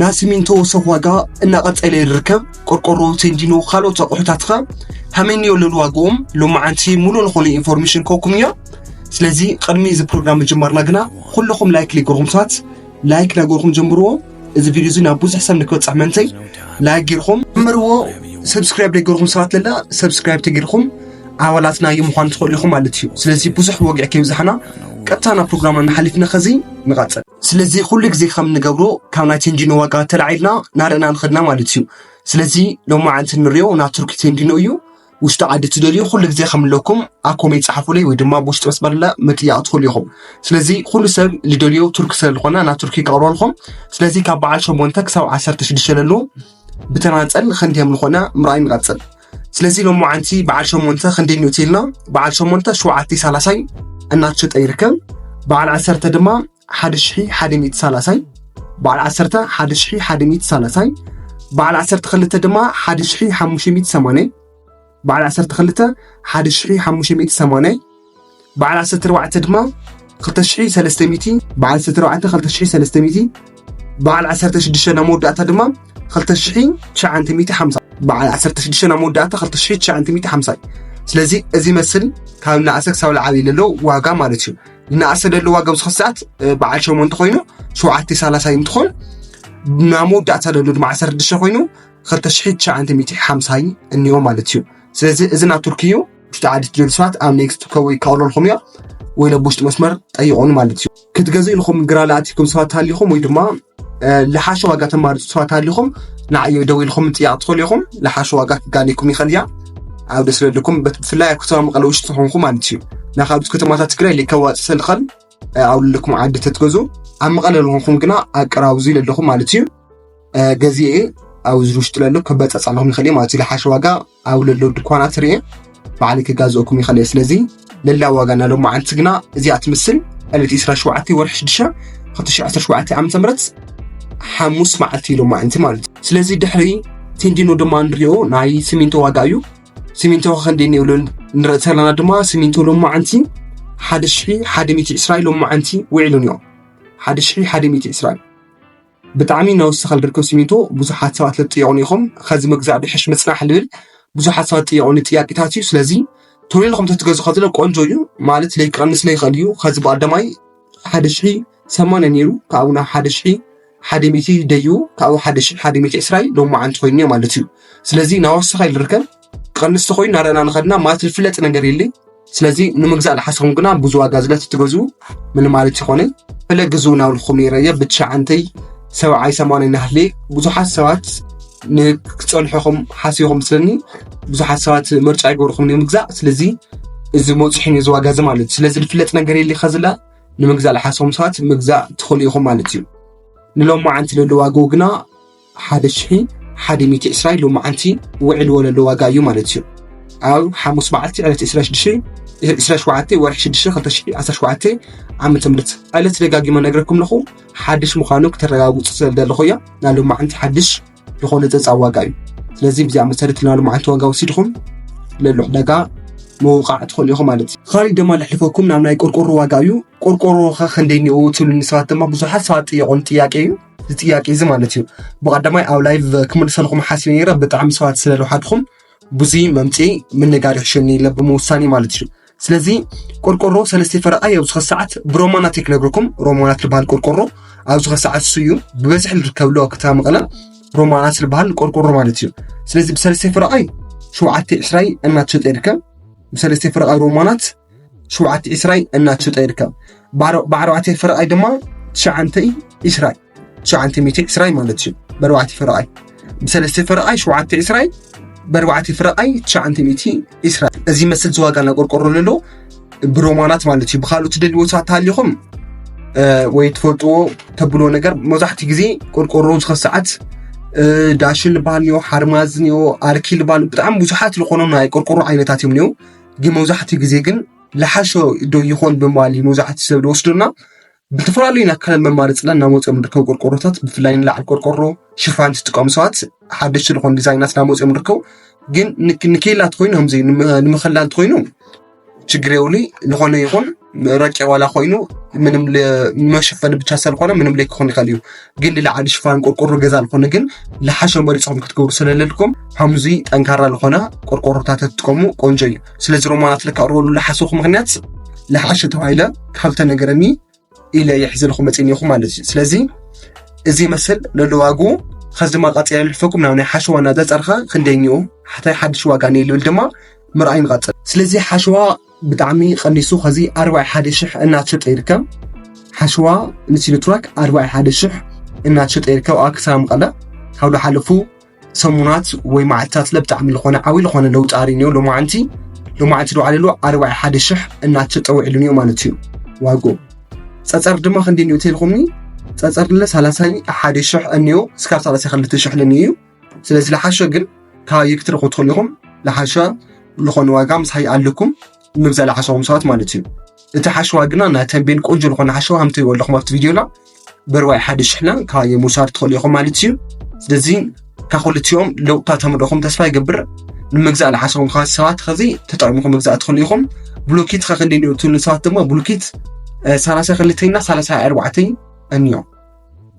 ናይ ሲሚንቶ ወሰኽ ዋጋ እናቐጸለ ይርከብ። ቆርቆሮ፣ ቴንዲኖ፣ ካልኦት ኣቑሑታት ኸ ከመይ እንዮ ኣለሉ ዋግኦም? ሎማዓንቲ ሙሉእ ዝኾነ ኢንፎርሜሽን ክህበኩም እየ። ስለዚ ቅድሚ እዚ ፕሮግራም ምጅማርና ግና ኩልኹም ላይክ ዘይገርኩም ሰባት ላይክ እናገርኩም ጀምርዎ። እዚ ቪድዮ እዚ ናብ ብዙሕ ሰብ ንክበጽሕ ምእንተይ ላይክ ገርኩም ጀምርዎ። ሰብስክራይብ ዘይገርኩም ሰባት ለለ ሰብስክራይብ ተገርኩም ኣባላትና ምዃን ትኽእሉ ኢኹም ማለት እዩ። ስለዚ ብዙሕ ወግዒ ከይብዛሕና ቀጥታ ናብ ፕሮግራምና ንሓሊፍና ኸዚ ንቐጽል። ስለዚ ኩሉ ግዜ ከም ንገብሮ ካብ ናይ ቴንዲኖ ዋጋ ተላዒልና ናርእና ንኸድና ማለት እዩ። ስለዚ ሎማዓንቲ ንሪኦ ናይ ቱርኪ ቴንዲኖ እዩ። ውሽጢ ዓዲ ትደልዩ ኩሉ ግዜ ከም ንለኩም ኣብ ኮሜንት ጸሓፉለይ ወይ ድማ ብውሽጢ መስመር ለ ምጥያቕ ትኽእሉ ኢኹም። ስለዚ ኩሉ ሰብ ዝደልዮ ቱርኪ ስለ ዝኾነ ናብ ቱርኪ ከቕርበልኩም። ስለዚ ካብ በዓል ሸሞንተ ክሳብ ዓሰርተ ሽዱሽተ ለሉ ብተናጸል ክንደዮም ዝኾነ ምርኣይ ንቐጽል። ስለዚ ሎማዓንቲ በዓል ሸሞንተ ክንደይ ንእትልና? በዓል ሸሞንተ ሸውዓተ ሰላሳይ እናተሸጠ ይርከብ። በዓል ዓሰርተ ድማ ሓደ ሽሒ ሓደ ሚእቲ ሰላሳይ፣ በዓል ዓሰርተ ሓደ ሽሒ ሓደ ሚእቲ ሰላሳይ፣ በዓል ዓሰርተ ክልተ ድማ ሓደ ሽሒ ሓሙሽተ ሚእቲ ሰማንያ፣ በዓል ዓሰርተ ክልተ ሓደ ሽሒ ሓሙሽተ ሚእቲ ሰማንያ፣ በዓል ዓሰርተ ኣርባዕተ ድማ ክልተ ሽሒ ሰለስተ ሚእቲ፣ በዓል ዓሰርተ ኣርባዕተ ክልተ ሽሒ ሰለስተ ሚእቲ፣ በዓል ዓሰርተ ሽዱሽተ ናብ መወዳእታ ድማ ክልተ ሽሒ ትሽዓተ ሚእቲ ሓምሳ፣ በዓል ዓሰርተ ሽዱሽተ ናብ መወዳእታ ክልተ ሽሒ ትሽዓተ ሚእቲ ሓምሳ እዩ። ስለዚ እዚ መስል ካብ ንኣሰ ክሳብ ዝዓበየ ዘሎ ዋጋ ማለት እዩ። ንኣሰ ዘሎ ዋጋ ኣብዚ ኸዚ ሰዓት በዓል ሸሞንተ ኮይኑ ሸውዓተ ሰላሳይ እንትኾን ናብ መወዳእታ ዘሎ ድማ ዓሰርተ ሽዱሽተ ኮይኑ ክልተ ሽሒ ትሽዓተ ሚእቲ ሓምሳ እኒኦ ማለት እዩ። ስለዚ እዚ ናብ ቱርኪ እዩ። ውሽጢ ዓዲ ትደልዩ ሰባት ኣብ ኔክስት ከወይ ከቕርበልኩም እዮ ወይ ለብውሽጢ መስመር ጠይቑኒ ማለት እዩ። ክትገዝኡ ኢልኩም ግራ ለኣቲኩም ሰባት ሃሊኹም ወይ ድማ ዝሓሸ ዋጋ ተማርፁ ሰባት ሃሊኹም ንዓዮ ደዊልኩም ምጥያቕ ትኽእሉ ኢኹም። ዝሓሸ ዋጋ ክጋኔኩም ይኽእል እያ። ኣብ ደስ ለልኩም ብፍላይ ኣብ ከተማ መቐለ ውሽጢ ዝኾንኩም ማለት እዩ። ናብ ካልኦት ከተማታት ትግራይ ለይከዋፅእ ሰልኸል ኣብ ለለኩም ዓዲ ተትገዙ ኣብ መቐለ ለኹንኩም ግና ኣቀራብዙ ይለለኹም ማለት እዩ። ገዚኤ ኣብ እዚ ውሽጢ ለሎ ከበጻጻለኹም ይኽእል እየ ማለት እዩ። ዝሓሸ ዋጋ ኣብ ለሎ ድኳናት ርኤ ባዕሊ ክጋዝኦኩም ይኽእል እየ። ስለዚ ለላ ዋጋ ናይ ሎማዓንቲ ግና እዚኣ ትምስል ዕለት ዕስራን ሸውዓተን ወርሒ ሽዱሽተ ክልተ ሽሕ ዓሰርተ ሸውዓተ ዓመተ ምህረት ሓሙስ መዓልቲ እዩ ሎማዓንቲ ማለት እዩ። ስለዚ ድሕሪ ቴንዲኖ ድማ ንሪኦ ናይ ሲሚንቶ ዋጋ እዩ። ሲሚንቶ ከ ክንደይ ንብሎ ንርኢ ተለና ድማ ሲሚንቶ ሎማዓንቲ ሓደ ሽሕ ሓደ ሚእቲ ዕስራ እዩ ሎማዓንቲ ውዒሉ እኒኦ። ሓደ ሽሕ ሓደ ሚእቲ ዕስራ እዩ። ብጣዕሚ እናወሰኸ ዝርከብ ሲሚንቶ ብዙሓት ሰባት ለትጥየቑን ኢኹም። ከዚ ምግዛእ ድሕሽ ምጽናሕ ልብል ብዙሓት ሰባት ጥየቑን ጥያቄታት እዩ። ስለዚ ቶሎ ኢልኩም ተትገዙ ከዚ ለ ቆንጆ እዩ ማለት ለይክቐንስ ለይኽእል እዩ። ከዚ ብቐዳማይ ሓደ ሽሕ ሰማንያ ነይሩ ካብኡ ናብ ሓደ ሽሕ ሓደ ሚእቲ ደዩ ካብኡ ሓደ ሽሕ ሓደ ሚእቲ ዕስራ እዩ ሎማዓንቲ ኮይኑ እዩ ማለት እዩ። ስለዚ እናወሰኸ እዩ ዝርከብ። ክቐንስ ተኾይኑ እናረኣና ንኸድና ማለት ዝፍለጥ ነገር የለይ። ስለዚ ንምግዛእ ዝሓሰኹም ግና ብዙ ዋጋ ዝለት ትገዝኡ ምንም ማለት ይኾነ። ፈለ ግዝኡ እናብልኩም ነይረ እየ ብትሽዓንተይ ሰብዓይ ሰማንያ እናሃለየ ብዙሓት ሰባት ንክጸንሑኹም ሓሲብኹም ስለኒ ብዙሓት ሰባት ምርጫ ይገብርኹም ንምግዛእ። ስለዚ እዚ መብፅሒ እዩ እዚ ዋጋ እዚ ማለት እዩ። ስለዚ ዝፍለጥ ነገር የለ ከዝላ ንምግዛእ ዝሓሰኹም ሰባት ምግዛእ ትኽእሉ ኢኹም ማለት እዩ። ንሎማዓንቲ ለሎ ዋጋኡ ግና ሓደ ሽሕ ሓደ ሚእቲ ዕስራ እዩ ሎማዓንቲ ውዕልዎ ለሎ ዋጋ እዩ ማለት እዩ። ኣብ ሓሙስ መዓልቲ ዕለት ዕስራ ሽዱሽተ ዕስራ ሸውዓተ ወርሒ ሽዱሽተ ክልተ ሽሕ ዓሰርተ ሸውዓተ ዓመተ ምህረት ዕለት ደጋጊመ ነግረኩም ኣለኹ። ሓድሽ ምዃኑ ክተረጋግፁ ስለ ዝደለኹ እያ። ናይ ሎማዓንቲ ሓድሽ ዝኾነ ጸጻ ዋጋ እዩ። ስለዚ ብዚኣ መሰረት ናይ ሎማዓንቲ ዋጋ ወሲድኹም ለሎ ዕዳጋ ምውቃዕ ትኽእሉ ኢኹም ማለት እዩ። ካሊእ ድማ ለሕልፈኩም ናብ ናይ ቆርቆሮ ዋጋ እዩ። ቆርቆሮ ኸ ክንደይ እኒኦ ትብሉኒ ሰባት ድማ ብዙሓት ሰባት ጥየቑን ጥያቄ እዩ። እዚ ጥያቄ እዚ ማለት እዩ። ብቐዳማይ ኣብ ላይቭ ክምልሰልኩም ሓሲበ ነይረ። ብጣዕሚ ሰባት ስለ ዝወሓድኹም ብዙ መምፅኢ ምንጋር ይሕሸኒ ኢለ ብምውሳኔ ማለት እዩ። ስለዚ ቆርቆሮ ሰለስተ ፈረቓ እዩ ኣብዚ ኸ ሰዓት ብሮማናት ክነግረኩም። ሮማናት ዝበሃል ቆርቆሮ ኣብዚ ኸ ሰዓት እሱ እዩ ብበዝሒ ዝርከብሉ ኣብ ከተማ መቐለ ሮማናት ዝበሃል ቆርቆሮ ማለት እዩ። ስለዚ ብሰለስተ ፈረቓይ ሸውዓተ ዕስራይ እናተሸጠ ይርከብ። ብሰለስተ ፈረቓይ ሮማናት ሸውዓተ ዕስራይ እናተሸጠ ይርከብ። ብኣር-፣ ብኣርባዕተ ፈረቓይ ድማ ትሽዓንተ ዕስራይ ትሽዓንተ ሚእቲ ዕስራይ ማለት እዩ። ብኣርባዕተ ፈረቓይ ብሰለስተ ፈረቓይ ሸውዓተ ዕስራይ ብኣርባዕተ ፈረቓይ ትሽዓንተ ሚእቲ ዕስራይ። እዚ መስል ዝዋጋ ናይ ቆርቆሮ ለሎ ብሮማናት ማለት እዩ። ብኻልኦት ትደልይዎ ሰባት ተሃሊኹም ወይ ትፈልጥዎ ተብሎ ነገር መብዛሕትኡ ግዜ ቆርቆሮ ዝኸ ሰዓት ዳሽን ዝበሃል እኒኦ፣ ሓርማዝ እኒኦ፣ ኣርኪ ዝበሃል ብጣዕሚ ብዙሓት ዝኾኑ ናይ ቆርቆሮ ዓይነታት እዮም እኒኦ። ግን መብዛሕትኡ ግዜ ግን ለሓሾ ዶ ይኾን ብምባል እዩ መብዛሕትኡ ሰብ ዝወስዱና። ብዝተፈላለዩ ናይ ካልእ መማረፅና እናመፅኦም ንርከቡ ቆርቆሮታት ብፍላይ ንላዕሊ ቆርቆሮ ሽፋን ዝጥቀሙ ሰባት ሓደሽቲ ዝኾኑ ዲዛይናት እናመፅኦም ንርከቡ። ግን ንክ-፣ ንኬላ ተኾይኑ ከምዚ ንመ-፣ ንምኸላል ተኾይኑ ችግር የብሉ። ዝኾነ ይኹን ረቂቕ ዋላ ኮይኑ ምንም ለ- መሸፈኒ ብቻ ስለኮነ ምንም ለይ ክኾን ይኽእል እዩ። ግን ልዕሊ ዓዲ ሽፋን ቆርቆሮ ገዛ ዝኾነ ግን ልሓሸ መሪፅኹም ክትገብሩ ስለለልኩም ከምዚ ጠንካራ ዝኾነ ቆርቆሮታት ተትጥቀሙ ቆንጆ እዩ። ስለዚ ሮማናት ለካቕርበሉ ልሓሰኹ ምክንያት ልሓሸ ተባሂለ ካብ ተነገረኒ ኢለ ይሕዘልኹም መፅእኒኹም ማለት እዩ። ስለዚ እዚ ይመስል ለሎ ዋጉ። ከዚ ድማ ቀፂለ ልሕፈኩም ናብ ናይ ሓሸዋ እናዘፀርኸ ክንደይኒኡ ሓታይ ሓድሽ ዋጋ ነ ልብል ድማ ምርኣይ ንቐፅል። ስለዚ ሓሸዋ ብጣዕሚ ቀኒሱ ከዚ ኣርባዒ ሓደ ሽሕ እናተሸጠ ይርከብ። ሓሸዋ ንሲኖትራክ ኣርባዒ ሓደ ሽሕ እናተሸጠ ይርከብ ኣብ ክሳራ መቐለ። ካብ ዝሓለፉ ሰሙናት ወይ መዓልታት ለብጣዕሚ ዝኾነ ዓብይ ዝኾነ ለውጢ ኣርእዩ ሎማዓንቲ። ሎማዓንቲ ዝወዓለሉ ኣርባዒ ሓደ ሽሕ እናተሸጠ ውዒሉ እኒኦ ማለት እዩ ዋጎ። ፀፀር ድማ ክንዲ እኒኦ ተልኹምኒ ፀፀር ለ ሰላሳ ሓደ ሽሕ እኒኦ እስካብ ሰላሳ ክልተ ሽሕ ለኒ እዩ። ስለዚ ለሓሸ ግን ካባየ ክትረኹ ትኽእሉ ኢኹም። ለሓሸ ዝኾነ ዋጋ ምስ ሃይ ኣለኩም ንምግዛእ ለሓሸኹም ሰባት ማለት እዩ። እቲ ሓሸዋ ግና ናይ ተንቤን ቆንጆ ዝኾነ ሓሸዋ ሃምተ ይወለኹም ኣብቲ ቪድዮ ላ በርዋይ ሓደ ሽሕና ካባየ ምውሳድ ትኽእሉ ኢኹም ማለት እዩ። ስለዚ ካብ ክልቲኦም ለውጥታት ተምረኹም ተስፋ ይገብር። ንምግዛእ ለሓሰኹም ከ ሰባት ከዚ ተጠቂምኩም ምግዛእ ትኽእሉ ኢኹም። ብሎኬት ከ ክንደይ እኒኦ ትብሉ ሰባት ድማ ብሎኬት ሰላሳ ክልተና ሰላሳ ኣርባዕተ እኒኦ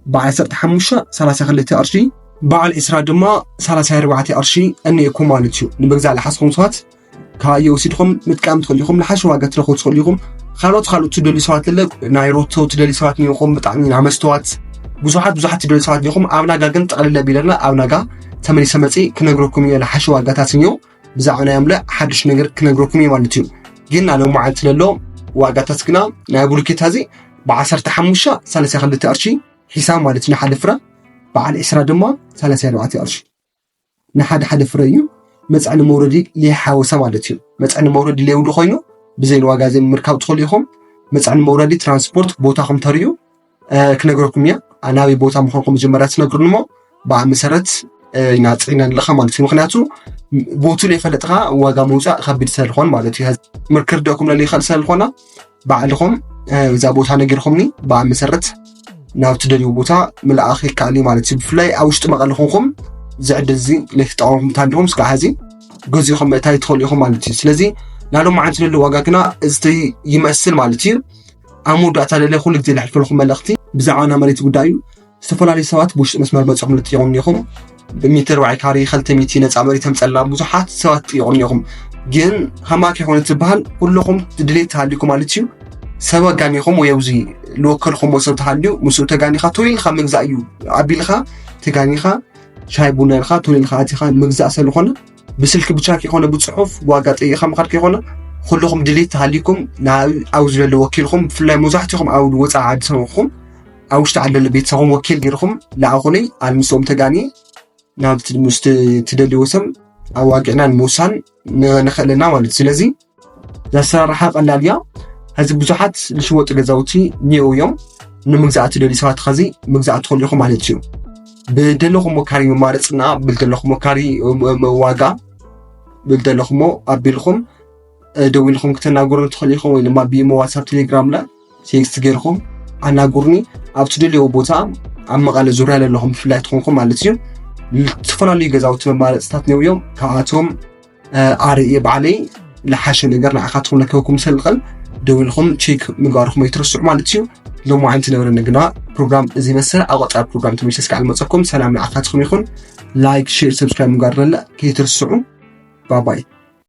በዓል ዓሰርተ ሓሙሽተ ሰላሳ ክልተ ቅርሺ በዓል ዕስራ ድማ ሰላሳ ኣርባዕተ ቅርሺ እኒኤኩም ማለት እዩ። ንምግዛእ ለሓስኹም ሰባት ካባየ ወሲድኩም ምጥቃም ትኽእሉ ኢኹም። ለሓሽ ዋጋ ትረኽቡ ትኽእሉ ኢኹም። ካልኦት ካልኦት ትደልዩ ሰባት ለለ ናይ ሮቶ ትደልዩ ሰባት እኒኹም ብጣዕሚ ናይ መስተዋት ብዙሓት ብዙሓት ትደልዩ ሰባት እኒኹም። ኣብ ናጋ ግን ጠቕልለ ቢለና ኣብ ናጋ ተመሊሰ መፂ ክነግረኩም እየ ለሓሽ ዋጋታት እኒኦ ብዛዕባ ናይ ኣምለ ሓድሽ ነገር ክነግረኩም እየ ማለት እዩ። ግን ናይ ሎማዓንቲ ለሎ ዋጋታት ግና ናይ ብሉኬታ እዚ ብዓሰርተ ሓሙሽተ ሰላሳ ክልተ ቅርሺ ሒሳብ ማለት እዩ። ንሓደ ፍረ በዓል ዕስራ ድማ ሰላሳ ኣርባዕተ ቅርሺ ንሓደ ሓደ ፍረ እዩ። መፅዕኒ መውረዲ ለይሓወሰ ማለት እዩ። መፅዕኒ መውረዲ ለይብሉ ኮይኑ ብዘይ ዋጋ እዚ ምርካብ ትኽእሉ ኢኹም። መፅዕኒ መውረዲ ትራንስፖርት ቦታ ከም ተርእዩ ክነግረኩም እየ። ናበይ ቦታ ምዃንኩም መጀመርያ ትነግሩኒ እሞ ብኣ መሰረት ኢና ፅዒና ንልእኻ ማለት እዩ። ምክንያቱ ቦቱ ለይፈለጥኻ ዋጋ ምውፃእ ከቢድ ስለዝኾን ማለት እዩ። ምርክር ደኩም ለይኽእል ስለዝኾነ ባዕልኹም እዛ ቦታ ነጊርኩምኒ ብኣ መሰረት ናብ ትደልዩ ቦታ ምልኣኽ ይከኣል እዩ ማለት እዩ። ብፍላይ ኣብ ውሽጢ መቐለ ኹንኩም ዝዕድል እዚ ለይተጠቐምኩም እንተሃሊኹም ስጋዕ ሕዚ ገዚእኹም ምእታይ ትኽእሉ ኢኹም ማለት እዩ። ስለዚ ናይ ሎማዓንቲ ለሎ ዋጋ ግና እዚ ይመስል ማለት እዩ። ኣብ መወዳእታ ለለ ኩሉ ግዜ ለሕልፈልኩም መልእኽቲ ብዛዕባ ናይ መሬት ጉዳይ እዩ። ዝተፈላለዩ ሰባት ብውሽጢ መስመር መፂኹም ልትይቑም እኒኹም ብሚትር ዋዒ ካሪ ክልተ ሚእቲ ነፃ መሬት ተምፀልና ብዙሓት ሰባት ትጥይቑ እኒኹም። ግን ከማ ከይኮነ ትበሃል ኩለኹም ድሌት ተሃልዩኩም ማለት እዩ ሰብ ኣጋኒኹም ወይ ኣብዚ ልወከልኩሞ ሰብ ተሃልዩ ምስኡ ተጋኒኻ ተወይልካ ምግዛእ እዩ ኣቢልካ ተጋኒኻ ሻይ ቡና ኢልካ ተወይልካ ኣቲኻ ምግዛእ ስለኾነ ብስልኪ ብቻ ከይኮነ ብፅሑፍ ዋጋ ጠይኻ ምኻድ ከይኮነ ኩልኹም ድሌት ተሃልዩኩም ናብ ኣብዚ ዘሎ ወኪልኩም ብፍላይ መብዛሕትኹም ኣብ ወፃኢ ዓዲ ሰብኹም ኣብ ውሽጢ ዓዲ ዘሎ ቤተሰብኹም ወኪል ገይርኹም ለኣኹለይ ኣልምሶም ተጋኒ ናብ ትደልዎ ሰብ ኣዋጊዕና ንምውሳን ንኽእለና ማለት እዩ። ስለዚ ዘሰራርሓ ቀላል እያ። ሕዚ ብዙሓት ዝሽወጡ ገዛውቲ እኒአው እዮም። ንምግዛእ ትደልዩ ሰባት ኸዚ ምግዛእ ትኽእሉ ኢኹም ማለት እዩ። ብደለኹም ወካሪ መማረፅና ብልደለኹም ወካሪ ዋጋ ብልደለኹሞ ኣቢልኹም ደዊልኹም ክተናገሩ ትኽእሉ ኢኹም ወይ ድማ ብኢሞ ዋትሳፕ ቴሌግራም ላ ቴክስት ገይርኩም ኣናጉርኒ ኣብ ትደልዮ ቦታ ኣብ መቐለ ዙርያ ዘለኹም ብፍላይ ትኾንኩም ማለት እዩ። ዝተፈላለዩ ገዛውቲ መማረፅታት ነውዮም ካብኣቶም ኣርእየ ባዕለይ ለሓሸ ነገር ንዓኻትኩም ለከበኩም ሰልቕል ደዊልኹም ቼክ ምግባርኩም ኣይትረስዑ ማለት እዩ። ሎማዓንቲ ነበረ ንግና ፕሮግራም እዚ መሰል ኣብ ቀፃሊ ፕሮግራም ተመልሰ ስካዕ ልመፀኩም ሰላም ንዓኻትኩም ይኹን። ላይክ ሼር ሰብስክራይብ ምግባር ለለ ከይትርስዑ። ባባይ